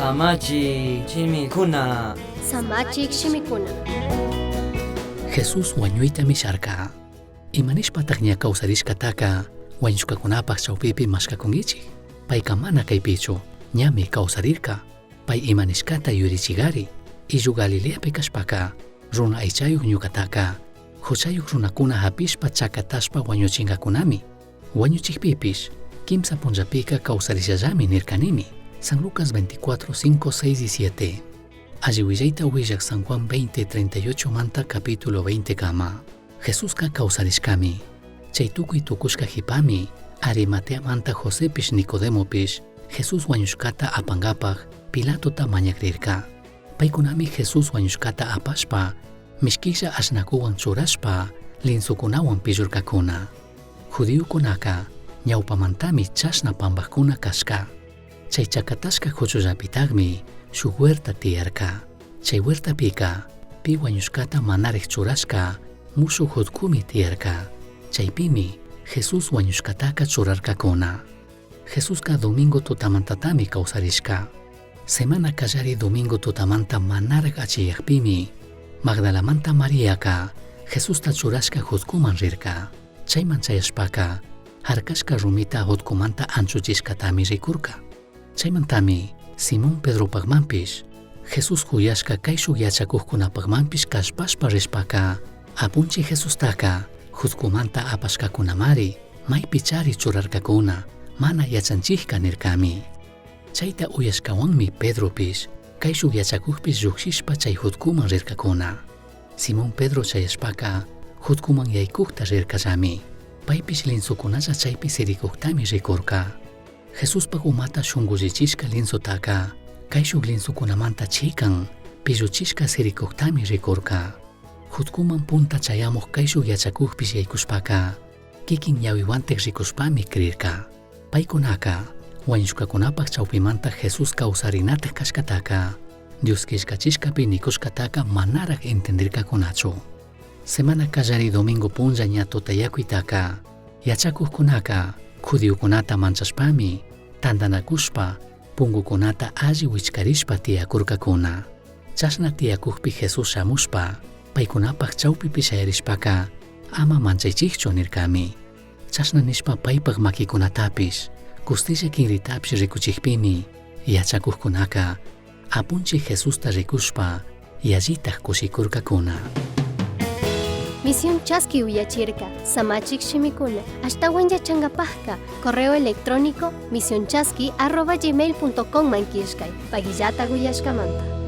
Samachik shimikuna. Samachik shimikuna. Jesús huañuita misharka. Ima nishpataj ña causarishcataca huañushcacunapaj chaupipi mashcacunguichij? Paica mana caipichu, ñami causarirca. Pai ima nishcata yuyarichigari. Illu Galileapi cashpaca, runa aichayuj ñucataca, juchayuj runacuna japishpa chacatashpa huañuchingacunami. Huañuchijpipish, quimsa punllapica causarishallami nircanimi. San Lucas 24, 5, 6 y 7. Alli huillaita huillaj San Juan 20, 38 manta capítulo 20 cama. Jesusca causarishcami. Chai tucui tucushca jipami, Arimateamanta Josepish Nicodemopish, Jesús huañushcata apangapaj Pilatota mañagrirca. Paicunami Jesús huañushcata apashpa, mishquilla ashnacuhuan churashpa, linsocunahuan pillurcacuna. Judiocunaca ñaupamantami chashna pambajcuna cashca. Chai chacatashca juchullapitagmi shuj huerta tiyarca. Chai huertapica pi huañushcata manarij churashca mushuj jutcumi tiyarca. Chaipimi Jesús huañushcataca churarcacuna. Jesusca domingo tutamantatami causarishca. Semana callari domingo tutamanta manaraj achiyajpimi Magdalamanta Mariaca Jesusta churashca jutcuman rirca. Chaiman chayashpaca jarcashca rumita jutcumanta anchuchishcatami ricurca. Chaimantami Simón Pedropajmanpish Jesús juyashca caishuj yachacujcunapajmanpish callpashpa rishpaca Apunchij Jesustaca jutcumanta apashcacunamari maipichari churarcacuna mana yachanchijca nircami. Chaita uyashcahuanmi Pedropish caishuj yachacujpish llujshishpa chai jutcuman rircacuna. Simón Pedro chayashpaca jutcuman yaicujta rircallami. Paipish linsocunalla chaipi siricujtami ricurca. Jesuspaj umata shungullichishca linsotaca caishuj linsocunamanta chican pilluchishca siricujtami ricurca. Jutcuman punta chayamuj caishuj yachacujpish yaicushpaca kikin ñahuihuantaj ricushpami crirca. Paicunaca huañushcacunapaj chaupimanta Jesús causarinataj cashcataca Dios quillcachishcapi nicushcataca manaraj entendircacunachu. Semana callari domingo punlla ña tutayacuitaca yachacujcunaca judiocunata manchashpami tandanacushpa pungucunata alli huichcarishpa tiyacurcacuna. Chashna tiyacujpi Jesús shamushpa paicunapaj chaupipi shayarishpaca ama manchaichijchu nircami. Chashna nishpa paipaj maquicunatapish costilla quinritapish ricuchijpimi yachacujcunaca Apunchij Jesusta ricushpa yallitaj cushicurcacuna. Misión Chaski uyachirca, Samachik shimikuna, ashtawan yachangapajka, correo electrónico misionchaski@gmail.com man killkay, pagillata uyashkamanta.